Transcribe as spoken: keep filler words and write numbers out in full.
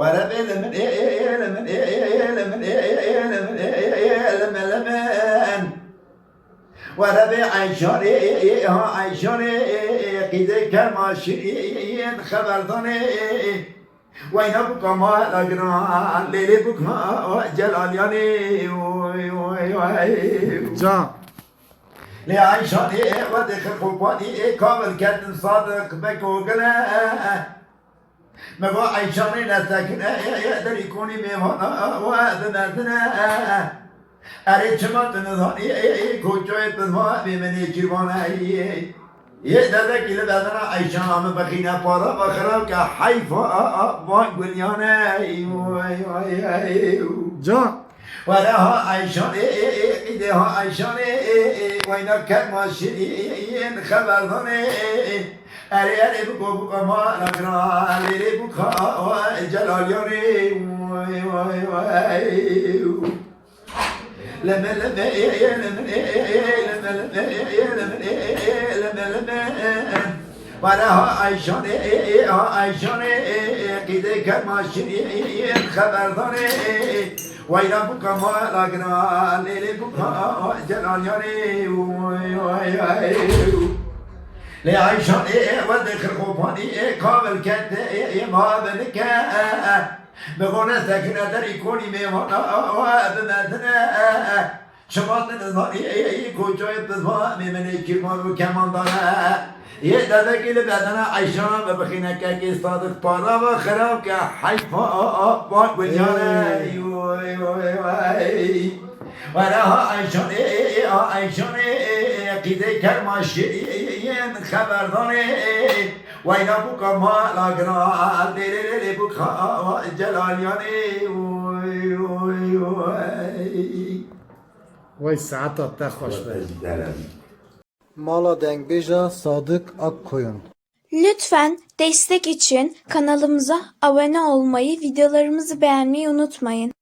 Were bê li min, ê, ê, ê, li min, ê, ê, ê, li min, ê, ê, ê, li min, ê, ê, ê, li min, li min. Were bê Eyşanê, ê, ê, ê, ha Eyşanê, ê, ê, qîdê kerma şîr, ê, ê, ê, xeberdanê, ê, ê. Weyna bûka ma la giran, lêlê bûka Celalyanê, oy, oy, oy. Can. Lê Eyşanê, ê, we dê xirxopanî, ê, kabil ketin Sadiq, beko gile. Me va Eyşanê nesekine, ê, ê, derî konî mêvana, we bimezine. Erê çima tu nizanî, ê, ê, koçoyê tu va bê min ê çîvane, ê, ê. Yê devekî li bedena Eyşana min bixîne para, bixira ke heyfa, a, a, van gulyane, ê, oy, oy, oy. Can. Were ha Eyşanê, ê, ê, ê, qîdê ha Eyşanê, ê, ê, weyna kerma şîr, ê, ê, ê, xeberdanê, ê, ê. Erê, erê, biko, biko, ma, la, gira, lêlê, bûka, o, Celalyanê, oy, oy, oy. Leme, leme, ê, ê, leme, ê, ê, ê, leme, leme, ê, ê, leme, ê, ê, ê, leme, leme. Were ha Eyşanê, ê, ê, ha Eyşanê, ê, ê, qîdê kerma şîr, ê, ê, ê, xeberdanê, ê, ê. Weyna bûka ma la giran, lêlê bûka Celalyanê, oy, oy, oy. Lê Eyşanê, ê, we dê xirxopanî, ê, kabil kete, ê, ê, ma binike, ê, ê. Bivone sekine derî konî mêvana, ê, ê, bimezine, ê, ê. Şima din zanî, ê, ê, ê, koçoyê tu va, mê min ê kîrman û kemandan e. Yê devekî li bedena Eyşana ve bixîne kekê Sadiq para ve xirab ke heyfa, a, a, va gulyane. Ey. Oy, oy, oy. Were ha Eyşanê, ê, ê, ê, ha Eyşanê, ê, ê, qîdê kerma şîr, ê, ê, ê, yên xeberdanê, ê, ê. Weyna bûka ma la giran, lê, lê, lê, lê, bûka, a, a, Celalyanê. Oy, oy, oy. Vay saeta te xweş be. Mala dengbêja Sadık Akkoyun. Lütfen destek için kanalımıza abone olmayı, videolarımızı beğenmeyi unutmayın.